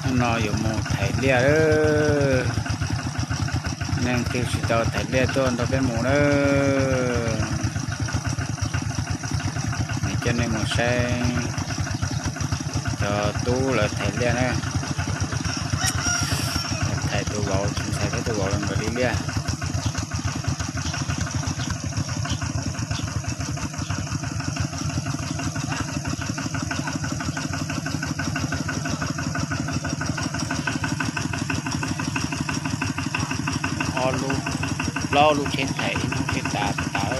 Hnub no yuav mus thaiv liaj lawm. Neeg twg tsis tau thaiv liaj tuaj nrog peb mus lawm. Coj nej mus saib cov tub lawv thaiv liaj na. Thaiv tus vauv, tus ntxhais thiab tus vauv nkawd li liaj. Ob lub, plaub lub tsheb thaiv ib hnub tsheb tas tas.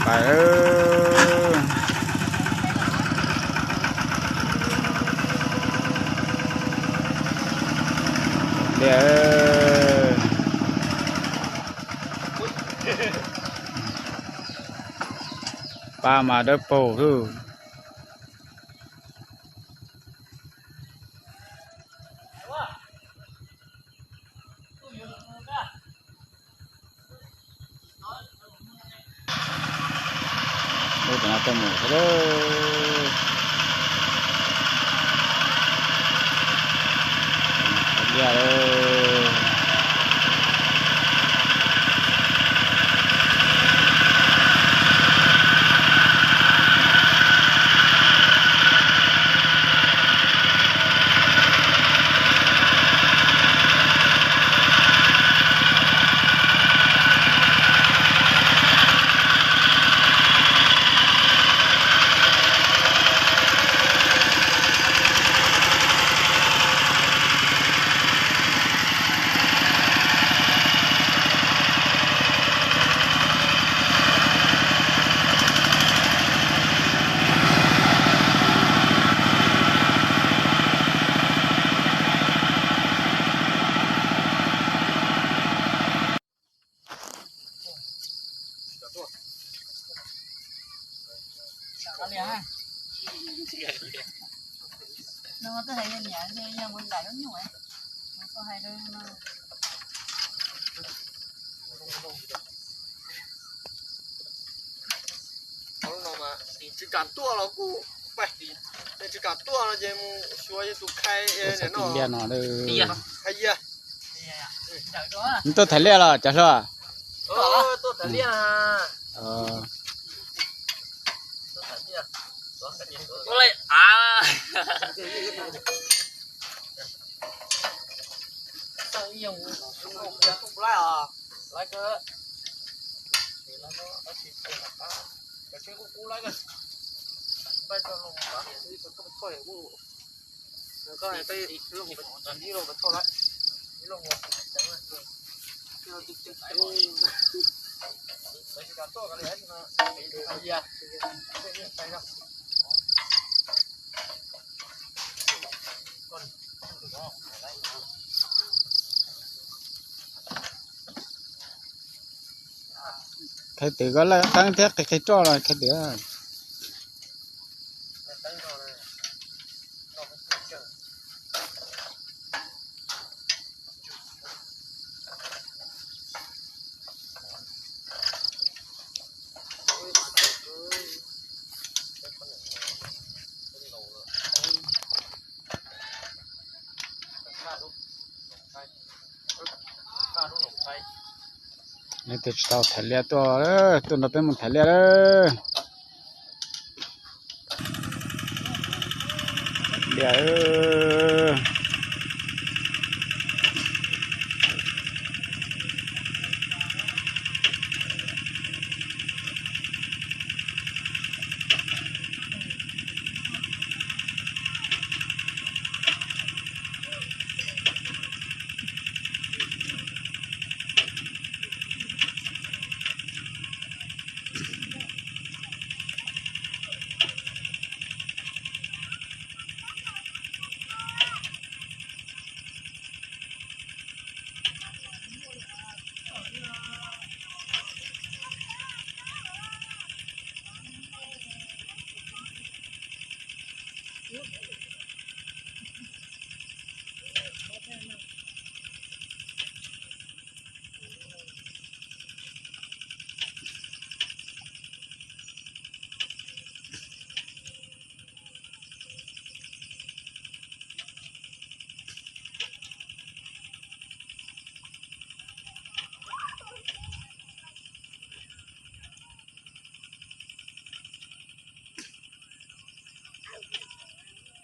Pais lawm. Liaj, pab mas dawb paug xwb. Lub no tuaj mus thiab lawm. Liaj lawm. Tsis kam tuaj los kuj, tsis kam tuaj no ces mus xyuas yog tus khai no. Nws tuaj thaiv liaj los cov hluas? Qhia twm koj laj teeb thiab qhia qhia roj los qhia twm. Leej twg tsis tau thaiv liaj tuaj, tuaj nrog peb mus thaiv liaj lawm. Liaj.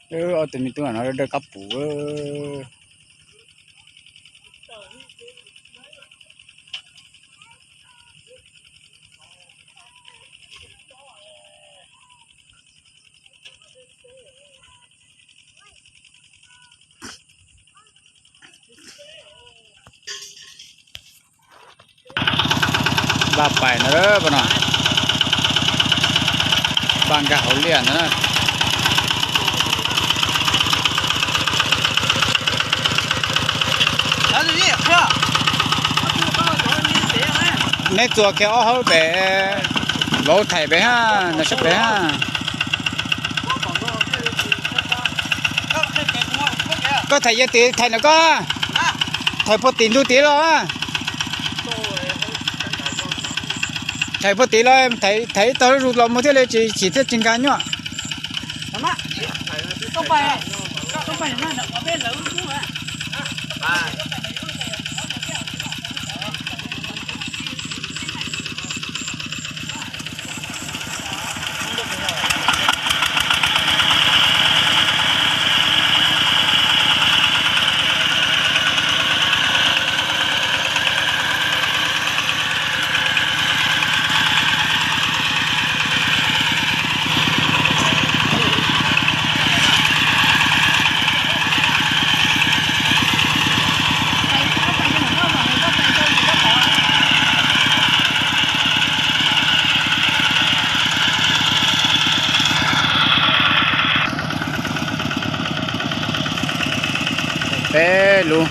Ob tug me tub no dawb dawb kab pum. Npaj pais no, no npaj nkag hauv liaj ntawd na. Neb txuas kiag ob hauv pem, vauv thaim pem ha, nram sab pem ha. Koj thaim yog tim thaim ntawm koj, thaim puag tim ntug tid los. Thaim puag tid los, thaim ib tog zuj zus los mus thiaj li tsis chim thiab tsis nkag nyuaj. Peb lub.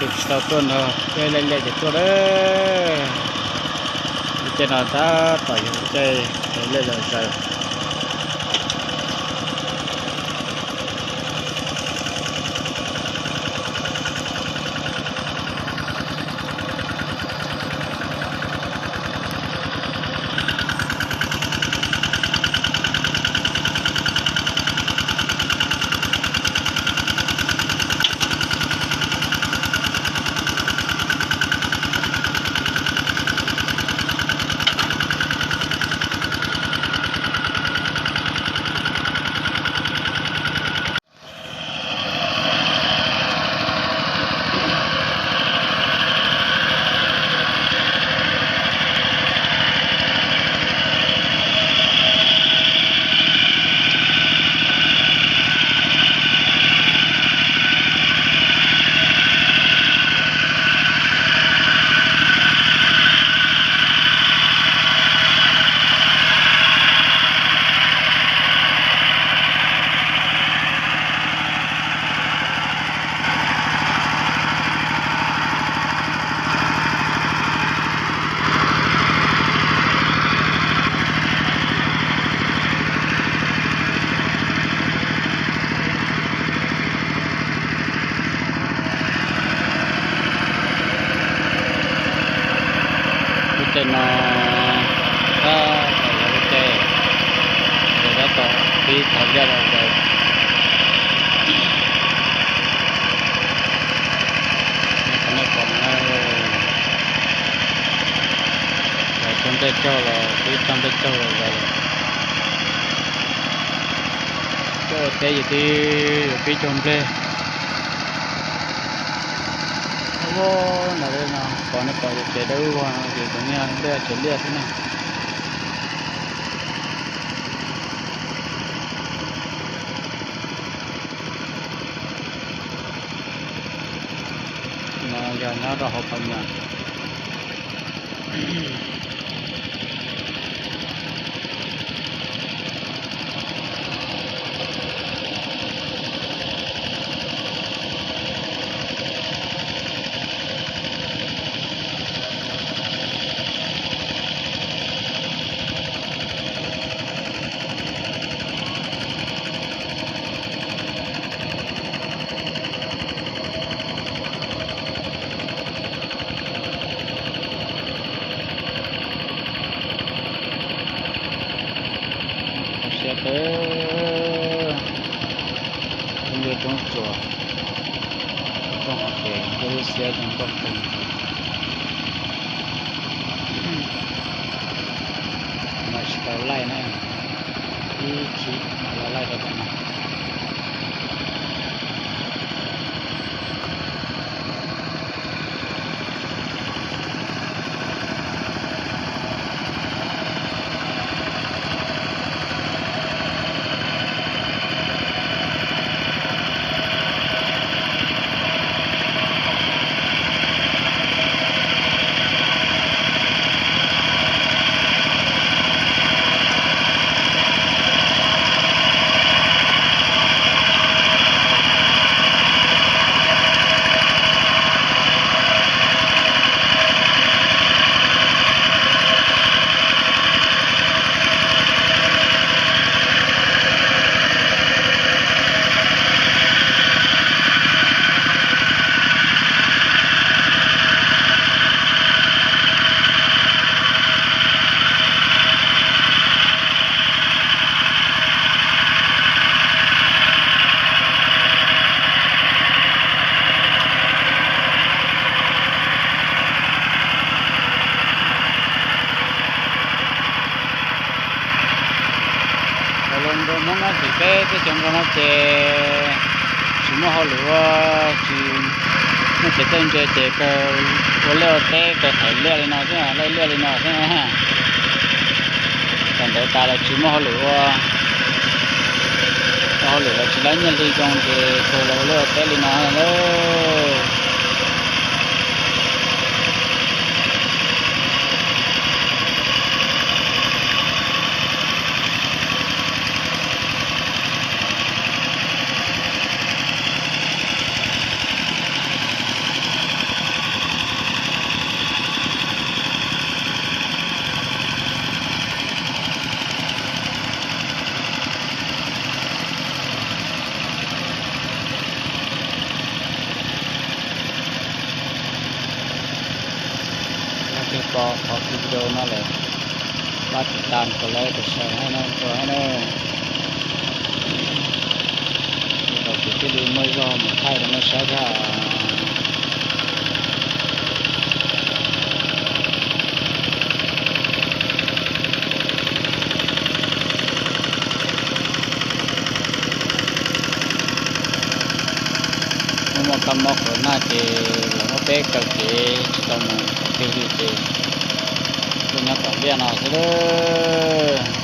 Tus tsis tau tuaj nrog peb laij liaj ces tuaj lawm. Lub caij no tab tom yog lub caij liaj zom zaws. Lub caij no tab tom yog lub caij tab tom pib thov liaj los zaws. Qhov nej pom no, lawv cog nplej caug los twb cog nplej caug los zaws lawm. Teb ces twb yuav pib caug nplej. Ntawd no pom nej pom ces tsev dawb vog no ces cov niag nplej tsev liaj xwb na. No yog nyob rau hauv Pham Nyas. Siab kawg, roob liaj roob tsuas, roob hauv pes, lub siab zoo nkauj kawg. Mas tsis tau laij na, ib chim mam los laij rau tom no. Los nrog Hmoob no ces peb teb chaws nkaus no ces tsis muaj hauj lwm ua, tsis muaj txhais txawj ntse ces kawg ua liaj ua teb kawg thaiv liaj li no xwb, laij liaj li no xwb. Thaum ntawd tas los tsis muaj hauj lwm ua, tau hauj lwm los tsis laib nyiaj hli zoo ces kawg los ua liaj ua teb li no lawm. Yog twg pom qhov video no lawm, pab tiv tam kom lawv tau saib na, tau saib na. Ces tau kuv thiaj li muaj zog mus thaij rau nej saib thiab. Muaj muaj kab mob qhuav nag ces los muab peb kaw kev tsis tau mus qhov twg li ces tuaj nyob tom liaj no xwb lawm.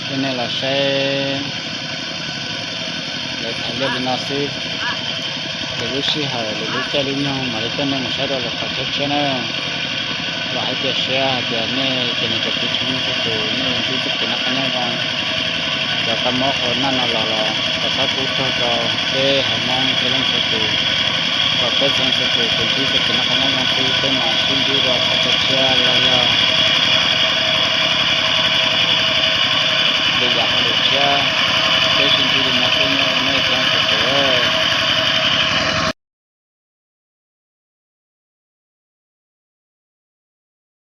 Coj nej los saib lawv thaiv liaj li no xwb. Lwm lub sij hawm lwm lub caij lub nyoog mam li coj nej mus saib rau lwm qhov tshiab tshiab na. Vam hais tias siab hais tias nej cov niam cov txiv txhua leej txhua tus nej ntsib txoj kev noj qab nyob zoo. Cov kab mob qhuav nag no los los thov txhob pub raug rau peb haiv Hmoob txhua leej txhua tus. Kom peb txhua tus tus tib txhua tus noj qab nyob zoo xwb, peb mam sib ntsib dua qhov tshiab los yog